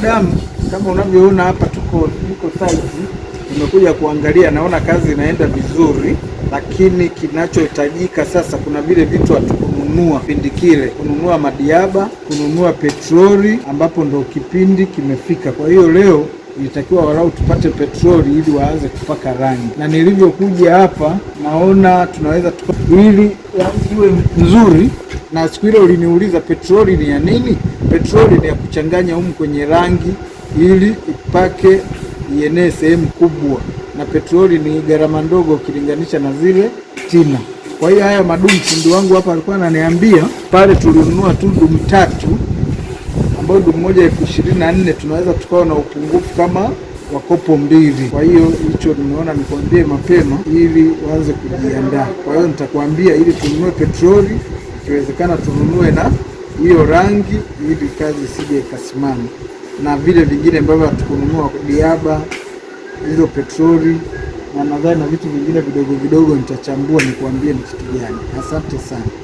Madamu, kama unavyoona hapa tuko niko site, tumekuja kuangalia, naona kazi inaenda vizuri, lakini kinachohitajika sasa, kuna vile vitu hatukununua kipindi kile, kununua madiaba, kununua petroli, ambapo ndo kipindi kimefika. Kwa hiyo leo ilitakiwa walau tupate petroli ili waanze kupaka rangi, na nilivyokuja hapa naona tunaweza ili rangi iwe nzuri. Na siku ile uliniuliza petroli ni ya nini? Petroli ni ya kuchanganya humu kwenye rangi ili ipake ienee sehemu kubwa, na petroli ni gharama ndogo ukilinganisha na zile tina. Kwa hiyo haya madumu, fundi wangu hapa alikuwa ananiambia pale tulinunua tu dumu tatu ambayo dumu moja 24,000 tunaweza tukawa na upungufu kama wa kopo mbili. Kwa hiyo hicho nimeona nikwambie mapema ili uanze kujiandaa. Kwa hiyo nitakwambia ili tununue petroli, ikiwezekana tununue na hiyo rangi ili kazi isije ikasimama, na vile vingine ambavyo hatukununua diaba, hizo petroli na nadhani na vitu vingine vidogo vidogo nitachambua nikuambie ni kitu gani. Asante sana.